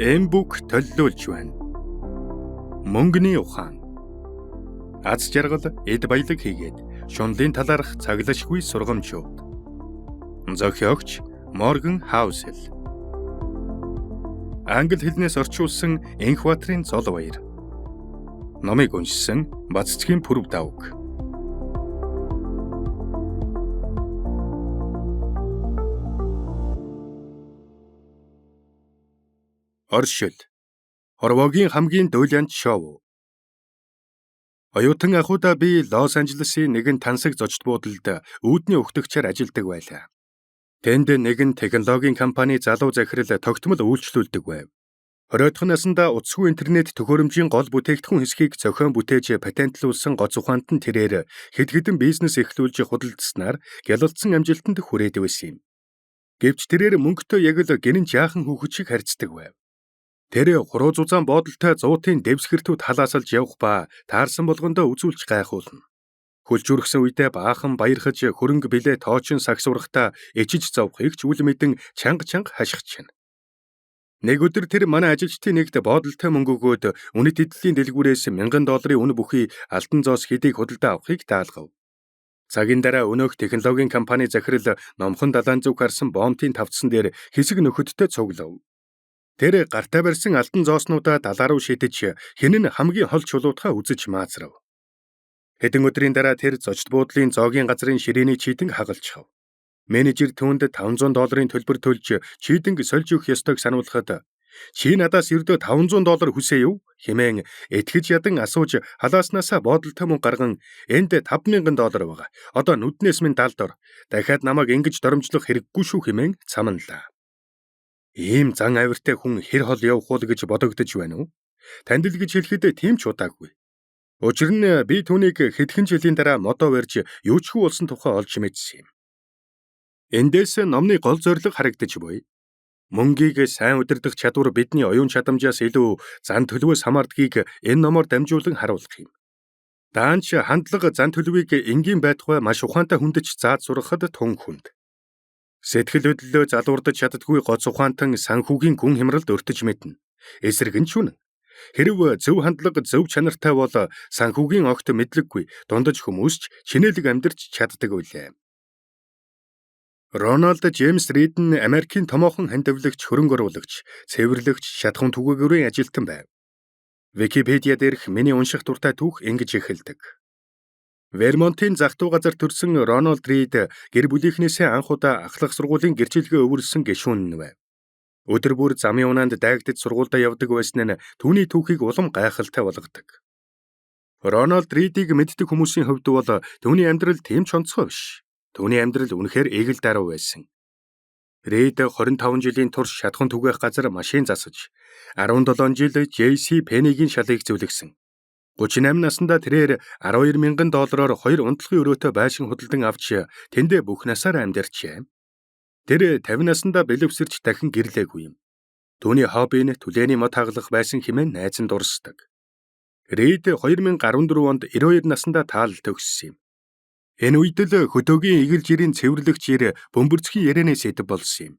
Эмбүк төллүүлж байна. Мөнгөний ухаан. Аз жаргал, эд баялаг хийгээд шунлын талаарх цаглашгүй сургамжууд. Зохиогч Морган Хаусел. Англи хэлнээс орчуулсан Энхбаатарын зол баяр. Номыг уншсан Баццгийн Пүрэв давг. Оршил. Хорвоогийн хамгийн дуйлянт шоу. Оюутан ахуйдаа би Лос Анжелесын нэгэн тансаг зочд буудалд үүдний өгтөгчээр ажилладаг байлаа. Тэнд нэгэн технологийн компани залуу захирал тогтмол үйлчлүүлдэг байв. 20 дахь насндаа утасгүй интернет төхөөрөмжийн гол бүтээгдэхүүн хэсгийг зохион бүтээж патентлуулсан гоц ухаант нь тэрээр хэд хэдэн бизнес эхлүүлж худалдсанаар гялалцсан амжилтанд хүрээд байсан юм. Гэвч тэрээр мөнгөтэй яг л гэнэн жаахан хүүхэд шиг харьцдаг байв. Тэр хуруу зузаан боодолтой зуутын дэвсгэртүүд халаасалж явах ба таарсан болгондоо үзүүлж гайхуулна. Хөлж үргэсэн үедээ баахан баярхаж хөрөнгө билээ тоочин сагсуурахтаа ичиж зовхыг ч үл мэдэн чанга чанга хашгична. Нэг өдөр тэр манай ажилчдын нэгт боодолтой мөнгө өгөөд үнэт эдлийн дэлгүүрээс $1000 үнэ бүхий алтан зоос хэдийг худалдаа авахыг даалгав. Цагийн дараа өнөөх технологийн компани захирал номхон далайн зүг харсан бомтын тавцсан дээр хэсэг нөхөдтэй цуглав. Тэр гартаа барьсан алтан зооснуудаа далаа руу шидэж хэн нь хамгийн хол чулуутхаа үзэж маазрав. Хэдэн өдрийн дараа тэр зочд буудлын зоогийн газрын ширээний чийдэнг хагалчихав. Менежер түүнд $500 төлбөр төлж чийдэнг сольж өгөх ёстойг сануулхад "Чи надаас ердөө $500 хүсээ юу?" хэмээн итгэж ядан асууж халааснаасаа боодолтой мөнгө гарган "Энд $5000 байгаа. Одоо нүднээс минь далд ор. Дахиад намайг ингэж доромжлох хэрэггүй шүү" хэмээн цамналаа. Ийм зан авиртай хүн хэр хол явах уу гэж бодогдож байна уу? Танд л гэж хэлэхэд тийм ч удаагүй. Учир нь би түүнийг хэдхэн жилийн дараа модоо барьж юу ч хүү болсон тухай олж мэдсэн юм. Эндээс номны гол зорилго харагдаж буй. Мөнгийг сайн удирдах чадвар бидний оюун чадамжаас илүү зан төлөвөөс хамаардгийг энэ номоор дамжуулан харуулах юм. Даанч хандлага зан төлөвийг энгийн байтугай маш ухаантай хүндэж зааж сургахад тун хүнд. Сэтгэл хөдлөлөө залуурдаж чаддаггүй гоц ухаантан санхүүгийн гүн хямралд өртөж мэднэ. Эсрэг нь ч үнэн. Хэрв зөв хандлага зөв чанартай бол санхүүгийн огт мэдлэггүй дундаж хүмүүс ч чинээлэг амьдарч чаддаг билээ. Рональд Джеймс Рид нь Америкийн томоохон хандивлагч, хөрөнгө оруулагч, цэвэрлэгч, шатахуун түгээгүүрийн ажилтан байв. Википедиа дээрх миний унших дуртай түүх ингэж эхэлдэг. Вермонтын зах зүү газар төрсэн Рональд Рид гэр бүлийнхнээсээ анх удаа ахлах сургуулийн гэрчилгээ өвөрлсөн гишүүн нь байв. Өдөр бүр замын унаанд дайгдаж сургуульдаа явдаг байсан нь түүний түүхийг улам гайхалтай болгодог. Рональд Ридийг мэддэг хүмүүсийн хувьд бол түүний амьдрал тийм ч онцгой биш. Түүний амьдрал үнэхээр эгэл даруй байсан. Рид 25 жилийн турш шатахуун түгээх газар машин засаж, 17 жил JC Penney-гийн шалыг зөвлөсөн. 38 наснда тэрээр $12,000 хоёр унтлагын өрөөтэй байшин худалдан авч тэндээ бүх насаараа амьдарчээ. Тэр 50 наснда бэлэвсэрч дахин гэрлээгүй юм. Түүний хобби нь түлээний мод хаглах байсан хэмээн найз нь дурсдаг. Рид 2014 онд 92 наснда таалал төгссөн юм. Энэ үед л хөдөөгийн эгэл жирийн цэвэрлэгч ир бөмбөрцгийн ярианы сэдэв болсон юм.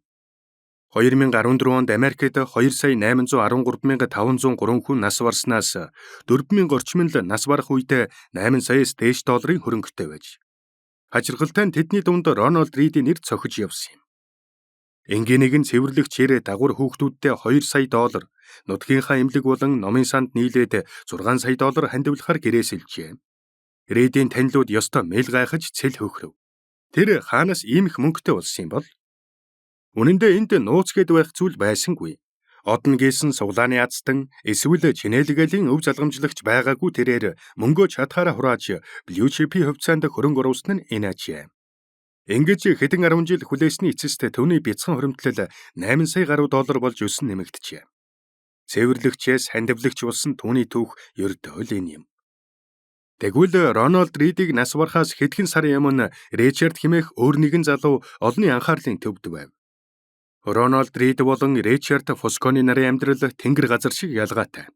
2014 онд Америкт 2,813,503 хүн нас барснаас 4,000 орчим л нас барах үедээ 8 саяас дээш долларын хөрөнгөтэй байж. Хачирхалтай нь тэдний дунд Рональд Ридийн нэр цохиж явсан юм. Энгийн нэгэн цэвэрлэгч ир дагвар хүүхдүүддээ $2 сая, нутгийнхаа эмнэлэг болон номын санд нийлээд $6 сая хандивлахаар гэрээсэлжээ. Ридийн танилуд ёстой мэл гайхаж цэл хөхрөв. Тэр хаанаас ийм их мөнгөтэй болсон юм бол? Үнэн дээр энд нууц гээд байх зүйл байсангүй. Одно гээсэн суглааны азтан эсвэл чинээлэгэлийн өв залгамжлагч байгаагүй тэрээр мөнгөө чадхаараа хурааж Blue Chip-ийн хувьцаанд хөрөнгө оруулсан нь энэ ажээ. Ингэж хэдэн 10 жил хүлээсний эцэст түүний бяцхан хуримтлал $8 сая гаруй болж өссөн нэмэгджээ. Цэвэрлэгчээс хандивлагч болсон түүний түүх ердөө л энэ юм. Тэгвэл Рональд Ридийг нас барахаас хэдхэн сарын өмнө Ричард хэмээх өөр нэгэн залуу олонний анхаарлын төвд байв. Рональд Рид болон Ричард Фосконы нарын амьдрал тэнгэр газар шиг ялгаатай.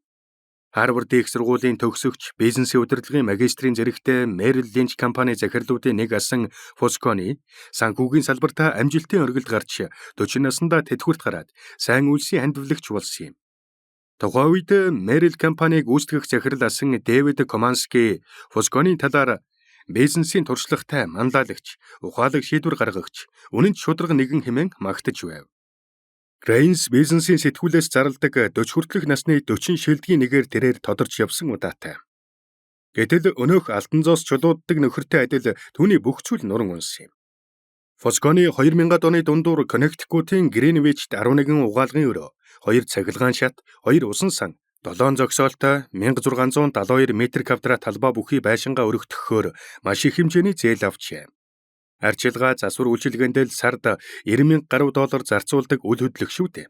Харвард их сургуулийн төгсөгч, бизнесийн удирдлагын магистрийн зэрэгтэй Merrill Lynch компани захирлуудын нэг асан Фосконы санхүүгийн салбартаа амжилтын оргилд гарч 40 наснда тэтгэврт гараад сайн үйлсийн хандивлагч болсон юм. Тухайн үед Merrill компанийг үүсгэх захирал асан Дэвид Комански Фосконы талаар бизнесийн туршлагатай манлайлагч, ухаалаг шийдвэр гаргагч, үнэнч шударга нэгэн хэмээн магтаж байв. Грейнс бизнесийн сэтгүүлээс зарладаг 40 хүртэлх насны 40 шилдгийн нэгээр тэрээр тодорч явсан удаатай. Гэтэл өнөөх алтан зоос чулууддаг нөхөртэй адил түүний бүх зүйл нуран унсан юм. Фосконы 2000-ад оны дундуур Коннектикутын Гринвичт 11 угаалгын өрөө, 2 цахилгаан шат, 2 усан сан, 7 зогсоолтой 1672 метр квадрат талбай бүхий байшингаа өргөтгөхөөр маш их хэмжээний зээл авчээ. Арчилгаа засвар үйлчилгээнд л сард 90,000 гаруй доллар зарцуулдаг үл хөдлөх шүү дээ.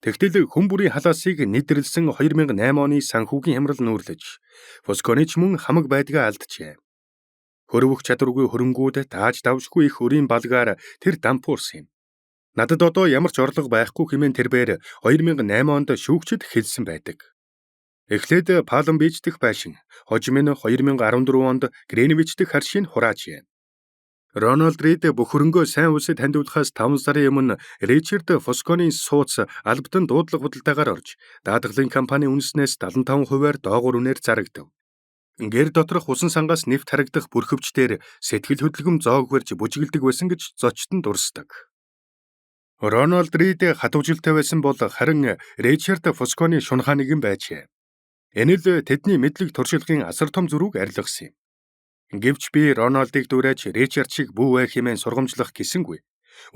Тэгтэл хүн бүрийн халаасыг нэдэрлсэн 2008 оны санхүүгийн хямрал нүүрлэж, Фосконы ч мөн хамаг байдгаа алджээ. Хөрвөх чадваргүй хөрөнгүүд тааж давшгүй их өрийн балгаар тэр дампуурсан юм. Надад одоо ямар ч орлого байхгүй хэмээн тэрбээр 2008 онд шүүгчид хэлсэн байдаг. Эхлээд Палм Бич дэх байшин, хожим нь 2014 онд Гринвич дэх харшийг хураажээ. Рональд Рид бүх хөрөнгөө сайн улсад хандивлахаас 5 сарын өмнө Ричард Фосконы сууц албадан дуудлага худалдаагаар орж, даатгалын компани үндэснээс 75%-аар доогуур үнээр зарагдав. Гэр доторх усан сангаас нэвт харагдах бүрхөвчдөр сэтгэл хөдлөм зоог барьж бүжиглэдэг байсан гэж зочид нь дурсдаг. Рональд Рид хатуужилтай байсан бол харин Ричард Фосконы шунхаа нэгэн байжээ. Энэ л тэдний мэдлэг туршлагын асар том зөрүүг арилгасан юм. Гэвч би Роналдыг дүүрэж Ричард шиг бүү бай хэмээн сургамжлах гэсэнгүй.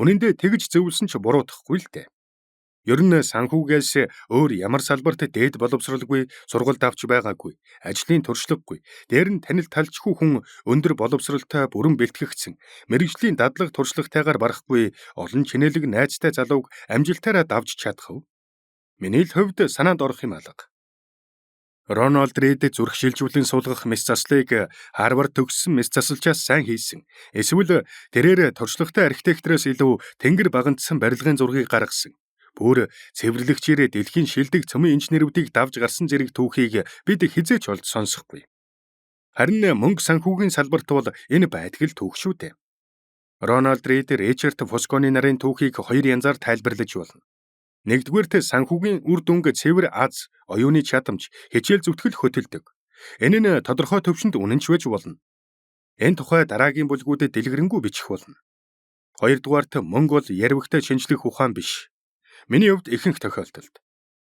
Үнэн дээр тэгж зөвлөсөн ч буруутахгүй л дээ. Ер нь санхүүгээс өөр ямар салбарт дээд боловсролгүй, сургалт авч байгаагүй, ажлын туршлагагүй, дээр нь танил талчгүй хүн өндөр боловсролтой бүрэн бэлтгэгдсэн, мэргэжлийн дадлага туршлагатайгаар барахгүй олон чинэлэг найзтай залууг амжилтаараа давж чадах вэ? Миний л хувьд санаанд орох юм алга. Рональд Рид зүрх шилжүүлэн суулгах мэс заслыг Харвард төгссөн мэс засалчаас сайн хийсэн. Эсвэл тэрээр туршлагатай архитектороос илүү тэнгэр багандсан барилгын зургийг гаргасан. Бүр цэвэрлэгчээрээ дэлхийн шилдэг цөмийн инженерүүдийг давж гарсан зэрэг түүхийг бид хэзээ ч олж сонсохгүй. Харин мөнгө санхүүгийн салбарт бол энэ байдаг л түүх шүү дээ. Рональд Рид, Ричард Фосконы нарын түүхийг хоёр янзаар тайлбарлаж болно. Нэгдүгээрт санхүүгийн үр дүнг цэвэр аз, оюуны чадамж, хичээл зүтгэл хөтөлдөг. Энэ нь тодорхой төвшөнд үнэнч байж болно. Энэ тухай дараагийн бүлгүүдэд дэлгэрэнгүй бичих болно. Хоёрдугаарт мөнгө бол ярвигтай шинжлэх ухаан биш. Миний хувьд ихэнх тохиолдолд.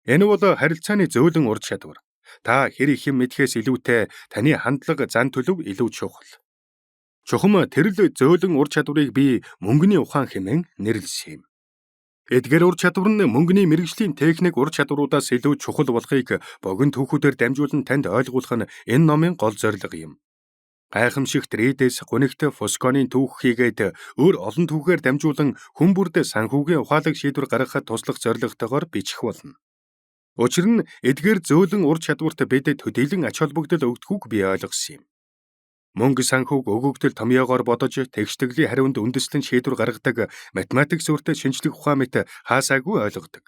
Энэ бол харилцааны зөөлөн ур чадвар. Та хэр их юм мэдэхээс илүүтэй таны хандлага, зан төлөв илүү чухал. Чухам тэр л зөөлөн ур чадварыг би мөнгөний ухаан хэмээн нэрлэсэн юм. Эдгээр ур чадвар нь мөнгөний мэргэжлийн техник ур чадваруудаас илүү чухал болохыг богино түүхүүдээр дамжуулан танд ойлгуулах нь энэ номын гол зорилго юм. Гайхамшигт Ридээс гунигт Фосконы түүх хийгээд өөр олон түүхээр дамжуулан хүн бүрд санхүүгийн ухаалаг шийдвэр гаргахад туслах зорилготойгоор бичих болно. Учир нь эдгээр зөөлөн ур чадварт бидэд төдийлөн ач холбогдол өгдөггүй би ойлгосон юм. Мөнгө санхүүг өгөгдөл томьёогоор бодож тэгштэглийн хариунд үндэслэн шийдвэр гаргадаг математик сүртэй шинжлэх ухаан мэт хаасаагүй ойлгодог.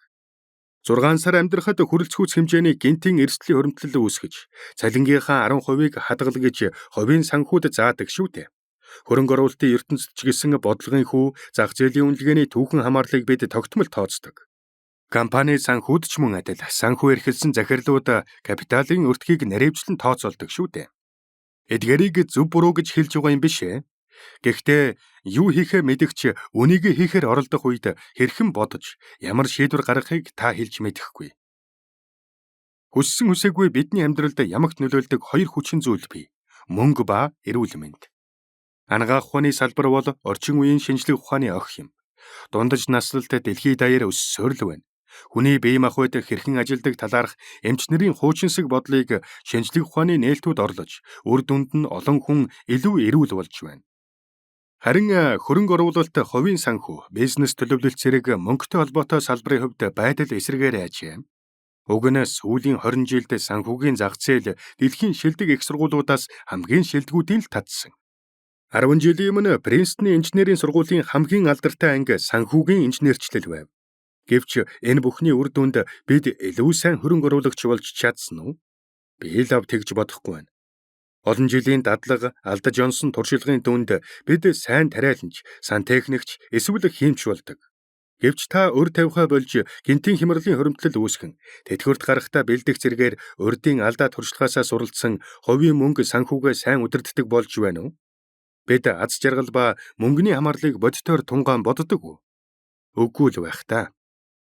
6 сар амьдрахад хүрэлцгүүц хэмжээний гинтийн эрсдлийн хөрөмтлөл үүсгэж, цалингийнхаа 10%-ыг хадгалгаж хувийн санхүүд заадаг шүү дээ. Хөрөнгө оруулалтын ертөнцид ч гэсэн бодлогын хүү, зах зээлийн үнэлгээний түүхэн хамаарлыг бид тогтмол тооцдог. Компани санхүүд ч мөн адил санхүү эрхэлсэн захирлууд капиталын өртгийг наривчлан тооцоолдог шүү дээ. Эдгээрийг зөв буруу гэж хэлж байгаа юм биш ээ. Гэхдээ юу хийхээ мэдгч үнийг хийхээр оролдох үед хэрхэн бодож, ямар шийдвэр гаргахыг та хэлж мэдэхгүй. Хүссэн хүсээгүй бидний амьдралд ямагт нөлөөлдөг хоёр хүчин зүйл бий. Мөнгө ба эрүүл мэнд. Анагаах ухааны салбар бол орчин үеийн шинжлэх ухааны ох юм. Дундаж наслалт дэлхий даяар өссөөр л байна. Хүний бие махбод хэрхэн ажилдаг талаарх эмч нарын хуучинсаг бодлыг шинжлэх ухааны нээлтүүд орлож, үр дүнд нь олон хүн илүү эрүүл болж байна. Харин хөрөнгө оруулалт, хувийн санхүү, бизнес төлөвлөлт зэрэг мөнгөтэй холбоотой салбарын хувьд байдал эсрэгээр ажээ. Уг нь сүүлийн 20 жилд санхүүгийн зах зээл дэлхийн шилдэг их сургуулиудаас хамгийн шилдэгүүдийн л татсан. 10 жилийн өмнө Принстоны инженерийн сургуулийн хамгийн алдартай анги санхүүгийн инженерчлэл байв. Гэвч энэ бүхний үр дүнд бид илүү сайн хөрөнгө оруулагч болж чадсан уу? Би л ав тэгж бодохгүй байна. Олон жилийн дадлага, алдаж онсон туршлагын дүнд бид сайн тариаланч, сантехникч эсвэл хиймч болдог. Гэвч та өр тавихаа болж гинтийн хямралын хуримтлал үүсгэн тэтгэврт гарахдаа бэлдэх зэргээр урдын алдаа туршлагаасаа суралцсан хувийн мөнгө санхүүгээ сайн удирддаг болж байна уу? Бид аз жаргал ба мөнгөний хамаарлыг бодитоор тунгаан боддог уу? Үгүй л байх та.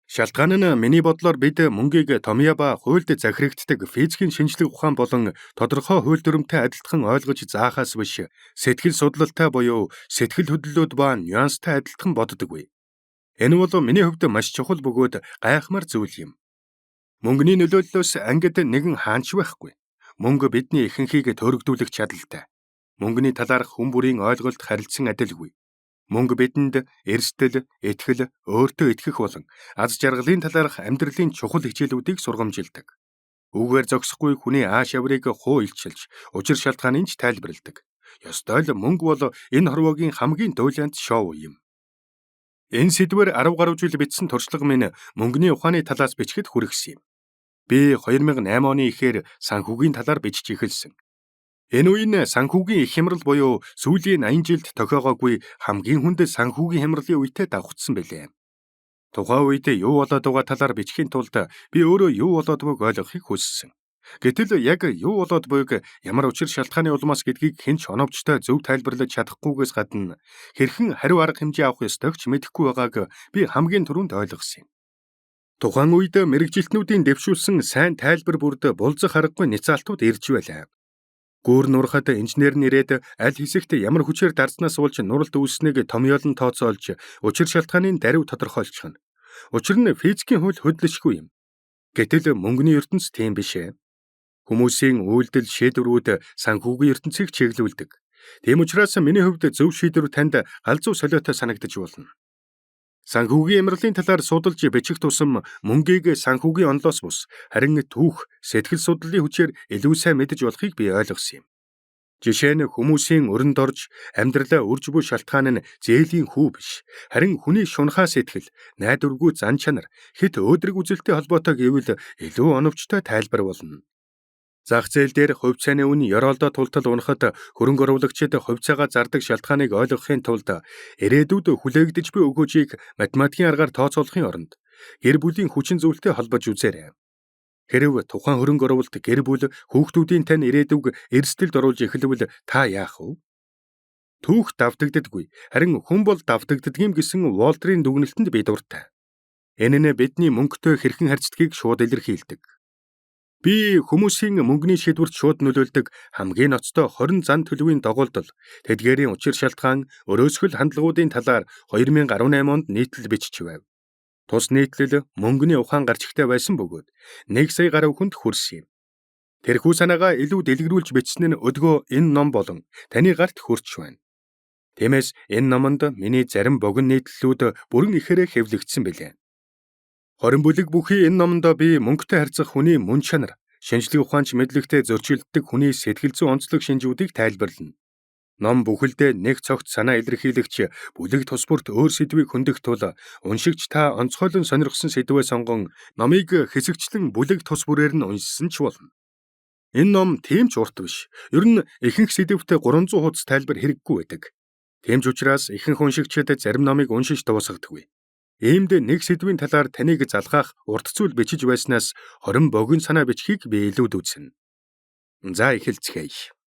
Шалтгаан нь миний бодлоор бид мөнгийг томьёо ба хуульд захирагддаг физикийн шинжлэх ухаан болон тодорхой хууль дүрмтэй адилтхан ойлгож заахаас биш сэтгэл судлалтай буюу сэтгэл хөдлөлүүд ба нюанстай адилтхан боддоггүй. Энэ бол миний хувьд маш чухал бөгөөд гайхмаар зүйл юм. Мөнгөний нөлөөллөөс ангид нэгэн хаанч байхгүй. Мөнгө бидний ихэнхийг төөрөгдүүлэх чадалтай. Мөнгөний талаарх хүн бүрийн ойлголт харилцан адилгүй. Мөнгө бидэнд эрсдэл, итгэл, өөртөө итгэх болон аз жаргалын талаарх амьдралын чухал хичээлүүдийг сургамжилдаг. Үүгээр зогсохгүй хүний ааш авирыг хуу илчилж, учир шалтгааныг ч тайлбарладаг. Ёстой л мөнгө бол энэ хорвоогийн хамгийн дуйлаант шоу юм. Энэ сэдвээр 10 гаруй жил бичсэн туршлага минь мөнгөний ухааны талаас бичихэд хүргэсэн юм. Би 2008 оны ихээр санхүүгийн талаар бичиж эхэлсэн. Энэ үе нь санхүүгийн их хямрал буюу сүүлийн 80 жилд тохиогоогүй хамгийн хүнд санхүүгийн хямралын үетэй давхцсан билээ. Тухайн үед юу болоод байгаа талаар бичихийн тулд би өөрөө юу болоод байгааг ойлгохыг хүссэн. Гэтэл яг юу болоод буйг ямар учир шалтгааны улмаас гэдгийг хэн ч оновчтой зөв тайлбарлаж чадахгүйгээс гадна хэрхэн хариу арга хэмжээ авах ёстойг ч мэдэхгүй байгааг би хамгийн түрүүнд ойлгосон юм. Тухайн үед мэргэжилтнүүдийн дэвшүүлсэн сайн тайлбар бүрд булзах аргагүй няцаалтууд ирж байлаа. Гүүр нурахад инженер нь ирээд аль хэсэгт ямар хүчээр дарснаас болж нуралт үүссэнийг томьёолон тооцоолж учир шалтгааныг даруй тодорхойлчихно. Учир нь физикийн хууль хөдлөшгүй юм. Гэтэл мөнгөний ертөнц тийм биш ээ. Хүмүүсийн үйлдэл шийдвэрүүд санхүүгийн ертөнцийг чиглүүлдэг. Тийм учраас миний хувьд зөв шийдвэр танд галзуу солиотой санагдаж болно. Санхүүгийн амралын талаар судалж бичих тусам мөнгийг санхүүгийн онолоос бус харин түүх, сэтгэл судлалын хүчээр илүү сайн мэдэж болохыг би ойлгосон юм. Жишээ нь хүмүүсийн өрөнд орж амьдралаа үрж буй шалтгаан нь зээлийн хүү биш. Харин хүний шунхаа сэтгэл, найдваргүй зан чанар, хэт өөдрөг үзэлтэй холбоотой гэвэл илүү оновчтой тайлбар болно. Зах зээл дээр хувьцааны үн ёроолдоо тултал унахад хөрөнгө оруулагчид хувьцаагаа зардаг шалтгааныг ойлгохын тулд ирээдүйд хүлээгдэж буй өгөөжийг математикийн аргаар тооцоолохын оронд гэр бүлийн хүчин зүйлтэй холбож үзээрэй. Хэрв тухайн хөрөнгө оруулалт гэр бүл хүүхдүүдийн тань ирээдүг эрсдэлд оруулж эхлэвэл та яах вэ? Түүх давтагддаггүй, харин хүн бол давтагддаг юм гэсэн Волтерийн дүгнэлтэнд би дуртай. Энэ нь бидний мөнгөтэй хэрхэн харьцдгийг шууд илэрхийлдэг. Би хүмүүсийн мөнгөний шийдвэрт шууд нөлөөлдөг хамгийн ноцтой 20 зан төлөвийн догоолдол, тэдгээрийн учир шалтгаан, өрөөсгөл хандлагуудын талаар 2018 онд нийтлэл бичиж байв. Тус нийтлэл мөнгөний ухаан гарчигтай байсан бөгөөд 1 сая гаруй хүнд хүрсэн юм. Тэрхүү санаагаа илүү дэлгэрүүлж бичсэн нь өдгөө энэ ном болон таны гарт хүрч байна. Тиймээс энэ номонд миний зарим богино нийтлэлүүд бүрэн ихээрээ хэвлэгдсэн билээ. 20 бүлэг бүхий энэ номондоо би мөнгөтэй харьцах хүний мөн чанар, шинжлэх ухаанч мэдлэгтэй зөрчилддөг хүний сэтгэл зүйн онцлог шинжүүдийг тайлбарлана. Ном бүхэлдээ нэг цогт санаа илэрхийлэгч бүлэг тус бүрт өөр сэдвийг хөндөх тул уншигч та онцгойлон сонирхсон сэдвээ сонгон номыг хэсэгчлэн бүлэг тус бүрээр нь уншсан ч болно. Энэ ном тийм ч урт биш. Ер нь ихэнх сэдвтэ 300 хуудас тайлбар хэрэггүй байдаг. Тийм ч учраас ихэнх уншигчид зарим номыг уншиж дуусгадаггүй. Иймд нэг сэдвийн талаар таныг залгаах урт зүйл бичиж байснаас 20 богино санаа бичхийг би илүүд үзнэ. За эхэлцгээе.